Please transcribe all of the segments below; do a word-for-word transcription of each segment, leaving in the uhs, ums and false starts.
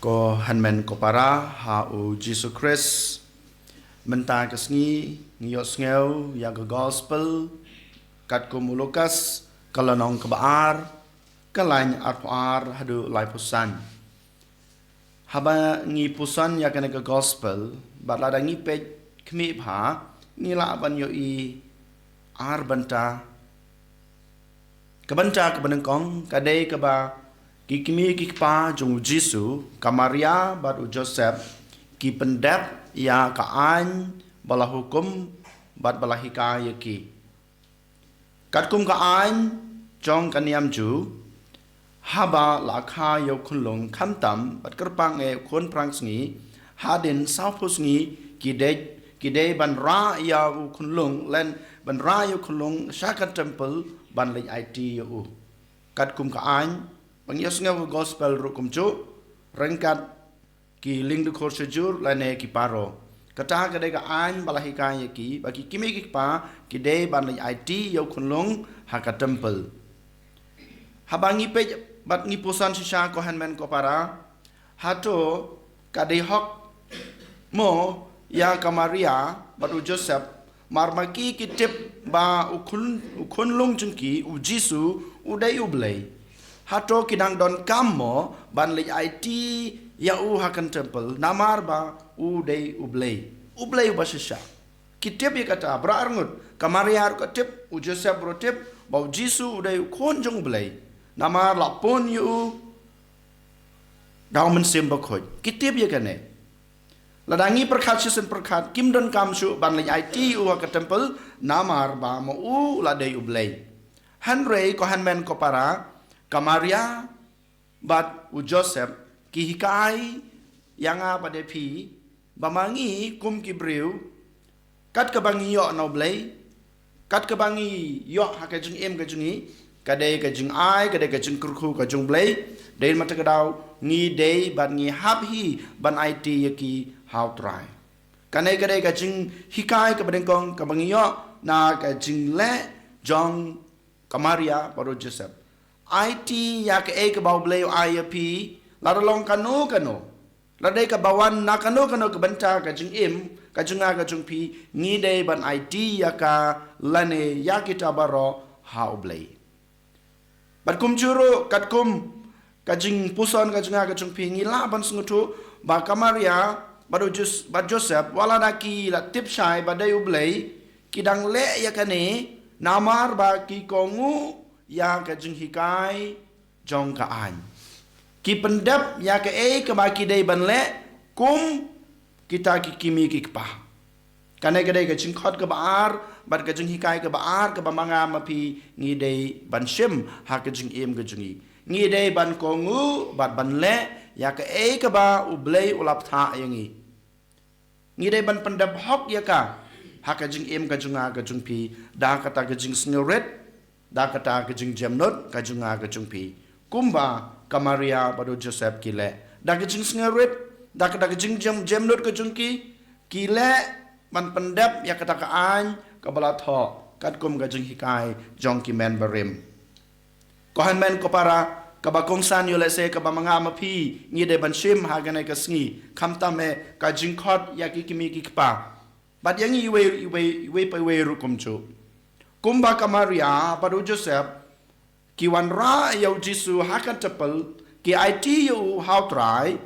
Ko hynmen ko para ha u Jisu Khrist. Mynta ka sngi ngi ïohsngew ïa ka gospel katkum u Lukas, ka lynnong kaba ar, ka lain arphew ar haduh laiphew san. Haba ngi puson ïa kane ka gospel, bad lada ngi peit khmih bha, ngi lah ban ïohi ar bynta. Ka bynta kaba nyngkong ka dei kaba ki kmie ki kpa jong u Jisu, ka Maria bad u Joseph, ki pyndep ïa ka aiñ ba la hukum bad ba la hikai ïa ki. Katkum ka aiñ jong ka niam Jiw, haba la kha ïa u khunlung khamtam bad kyrpang ïa u khun phrang sngi, hadien sawphew sngi ki dei, ki dei ban rah ïa u khunlung, lane ban rah ïa u khunlung sha ka temple ban leit aiti ïa u. Katkum ka aiñ ba ngi ïohsngew ka gospel ruh kumjuh, ryngkat ki lyngdoh khor shajur lane ki paro. Kata ka dei ka aiñ ba la hikai ïa ki, ba ki kmie ki kpa ki dei ban leit aiti ïa u khunlung ha ka temple. Haba ngi peit bad ngi puson shisha, ko hynmen ko para, hato ka dei hok mo ïa ka Maria bad u Joseph, mar ma ki ki tip ba u khun, u khunlung jong ki u Jisu u dei u Blei? Hato ki dang donkam mo ban leit aiti ïa u ha ka temple, namar ba u dei u Blei, u Blei uba shisha? Ki tip ïa kata, bra arngut, ka Maria ruh ka tip, u Joseph ruh tip ba u Jisu u dei u khun jong u Blei, namar la pun ïa u da u Mynsiem Bakhuid. Ki tip ïa kane. Lada ngi pyrkhat shisien pyrkhat, kim donkam shuh ban leit aiti u ha ka temple, namar ba ma u la dei u Blei. Hynrei ko hynmen ko para, ka Maria bad u Joseph ki hikai ïa nga bad ïa phi ba ma ngi kum ki briew, kat kaba ngi ïoh na u Blei, kat kaba ngi ïoh ha ka jingim ka jong ngi, ka dei ka jingai, ka dei ka jingkyrkhu ka jong u Blei. Dei mynta ka daw ngi dei bad ngi hap hi ban aiti ïa ki ha u Trai. Kane ka dei ka jinghikai kaba nyngkong kaba ngi ïoh na ka jingleh jong ka Maria bad u Joseph. Aiti ïa kaei kaba u Blei u ai ïa phi, lada long kano kano, lada dei kaba wan na kano kano ka bynta ka jingim ka jong nga ka jong phi, ngi dei ban aiti ïa ka lane ïa kita baroh ha u Blei. Bad kumjuh ruh katkum ka jingpuson ka jong nga ka jong phi, ngi lah ban sngewthuh ba ka Maria bad u Jos-, bad Joseph, wat la da ki la tip shai ba dei u Blei, ki dang leh ïa kane namar ba ki kohnguh ïa ka jinghikai jong ka aiñ. Ki pyndep ïa kaei kaba ki dei ban leh kum kita ki kmie ki kpa. Kane ka dei ka jingkhot kaba ar bad ka jinghikai kaba ar kaba ma nga ma phi ngi dei ban shim ha ka jingim ka jong ngi. Ngi dei ban kohnguh bad ban leh ïa kaei kaba u Blei u la bthah ïa ngi. Ngi dei ban pyndep hok ïa ka ha ka jingim ka jong nga ka jong phi da kata ka jingsngewrit, da kata ka jingjemnud ka jong nga ka jong phi, kumba ka Maria bad u Joseph ki leh. Da ka jingsngewrit, da kata ka jingjem-, jemnud ka jong ki, ki leh ban pyndep ïa kata ka aiñ kaba la thoh katkum ka jinghikai jong ki men barim. Ko hynmen ko para, kaba kongsan ïoh lehse kaba ma nga ma phi ngi dei ban shim ha kane ka sngi, khamtam eh ka jingkhot ïa ki kmie ki kpa. Bad ïa ngi iwei, iwei, iwei pa iwei ruh kumjuh. Kumba ka Maria bad u Joseph ki wanrah ïa u Jisu ha ka temple, ki aiti ïa u ha u Trai,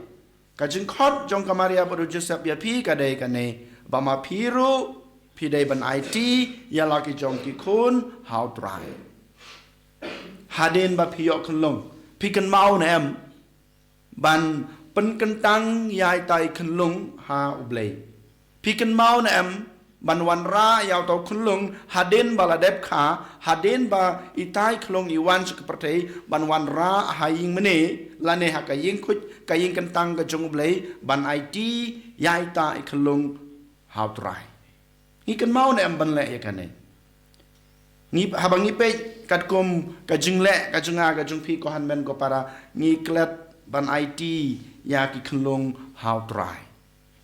ka jingkhot jong ka Maria bad u Joseph ïa phi ka dei kane, ba ma phi ruh phi dei ban aiti ïa la ki jong ki khun ha u Trai. Hadien ba phi ïoh khunlung, phi kynmaw ne em ban pynkyntang ïa ita i khunlung ha u Blei? Phi kynmaw ne em ban wanrah ïa uta u khunlung hadien ba la dep kha, hadien ba ita i khunlung i wan sha ka pyrthei, ban wanrah ha ïing mane lane ha ka ïing khuid, ka ïing kyntang ka jong u Blei, ban aiti ïa ita i khunlung ha u Trai? Ngi kynmaw ne em ban leh ïa kane? Ngi, haba ngi peit katkum ka jingleh ka jong nga ka jong phi, ko hynmen ko para, ngi klet ban aiti ïa ki khunlung ha u Trai.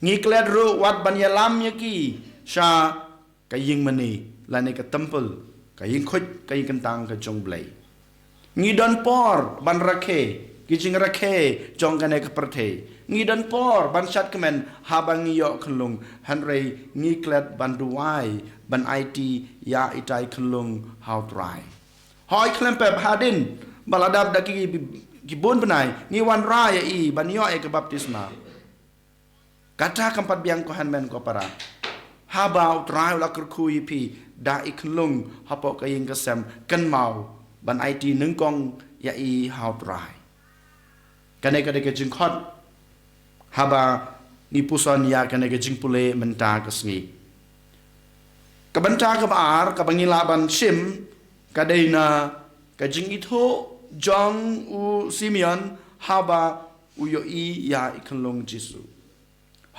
Ngi klet ruh wat ban ïalam ïa ki sha ka ïing mane lane ka temple, ka ïing khuid, ka ïing kyntang ka jong u Blei. Ngi don por ban rakhe, ki jingrakhe jong kane ka pyrthei. Ngi don por ban shad kmen haba ngi ïoh khunlung, hynrei ngi klet ban duwai ban aiti ïa itai khunlung ha u Trai. Hooid, khlem pep, hadien ba la dap da ki, ki bun bnai, ngi wanrah ïa i ban ïoh ïa ka baptisma. Kata kam pat biang, ko hynmen ko para. Haba u Trai u la kyrkhu ïa phi da i khunlung hapoh ka ïing ka sem, kynmaw ban aiti nyngkong ïa i ha u Trai. Kane ka dei ka jingkhot haba ngi puson ïa kane ka jingpule mynta ka sngi. Ka bynta kaba ar kaba ngi lah ban shim ka dei na ka jingithuh jong u Simeon haba u ïohi ïa i khunlung Jisu.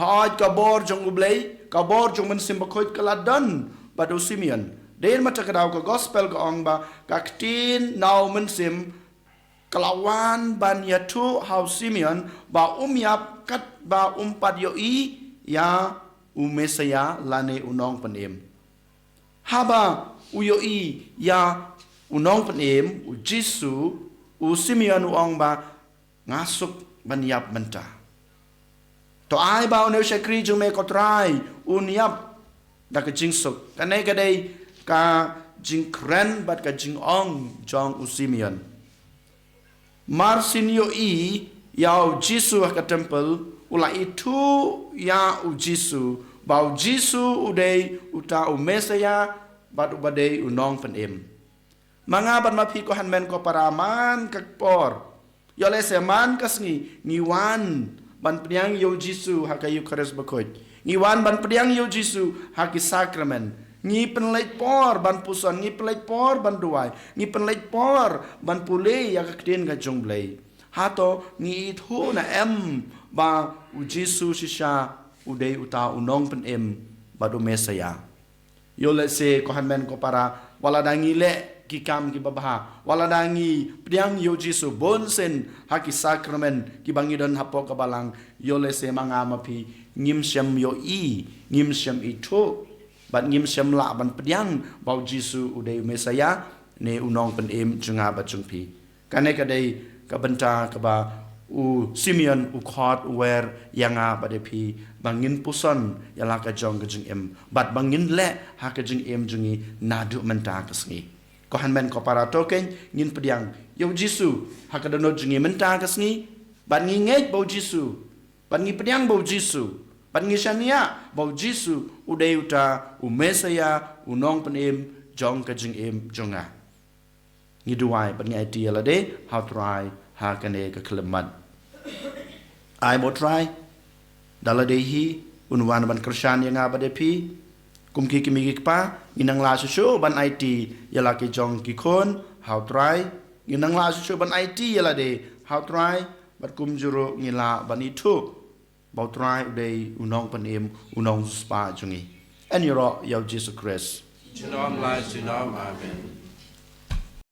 Hooid, ka bor jong U Blei, ka bor jong u Mynsiem Bakhuid ka la don bad u Simeon. Dei na kata ka daw ka gospel ka ong ba ka ktien na u Mynsiem ka la wan ban ïathuh ha u Simeon ba um ïap katba um pat ïohi ïa u Messaïah lane u Nongpynim. Haba u ïohi ïa u Nongpynim, u Jisu, u Simeon u ong ba, nga suk ban ïap mynta. To ai ba une u shakri jong me, ko Trai, un ïap da ka jingsuk. Kane ka dei ka jingkren bad ka jingong jong u Simeon. Mar syn ïohi ïa u Jisu ha ka temple, u la ithuh ïa u Jisu ba u Jisu u dei uta u Messaïah bad uba dei u Nongpynim. Ma nga bad ma phi, ko hynmen ko para, man ka por, ïoh lehse man ka sngi, ngi wan ban pdiang ïa u Jisu ha ka Eukharist Bakhuid. Ngi wan ban pdiang ïa u Jisu ha ki sakramen. Ngi pynleit por ban puson, ngi pynleit por ban duwai, ngi pynleit por ban pule ïa ka ktien ka jong U Blei. Hato ngi ithuh ne em ba u Jisu shisha u dei uta u Nongpynim bad u Messaïah? Ïoh lehse, ko hynmen ko para, wat lada ngi leh ki kam kiba bha, wat lada ngi pdiang ïa u Jisu bunsien ha ki sakramen kiba ngi don hapoh ka balang, ïoh lehse ma nga ma phi ngim shym ïohi, ngim shym ithuh, bad ngim shym lah ban pdiang ba u Jisu u dei u Messaïah ne u Nongpynim jong nga bad jong phi. Kane ka dei ka bynta kaba u Simeon u khot u wer ïa nga bad ïa phi, ba ngin puson ïa la ka jong ka jingim, bad ba ngin leh ha ka jingim jong ngi naduh mynta ka sngi. Ko hynmen ko para, to kein ngin pdiang ïa u Jisu ha ka dohnud jong ngi mynta ka sngi, bad ngi ngeit ba u Jisu, bad ngi pdiang ba u Jisu, bad ngi shaniah ba u Jisu u dei uta u Messaïah, u Nongpynim jong ka jingim jong nga. Ngi duwai bad ngi aiti ïa lade ha u Trai ha kane ka khyllipmat. Ai ba u Trai, da lade hi un wan ban kyrshan ïa nga bad ïa phi. Kum ki kmie ki kpa, ngin nang lah shuh shuh ban aiti ïa la ki jong ki khun ha u Trai. Ngin nang lah shuh shuh ban aiti ïa lade ha u Trai, bad kumjuh ruh ngin lah ban ithuh ba u Trai u dei u Nongpynim, u Nongsiewspah jong ngi. Yn ïaroh ïa u Jisu Khrist. Junom la junom, amen.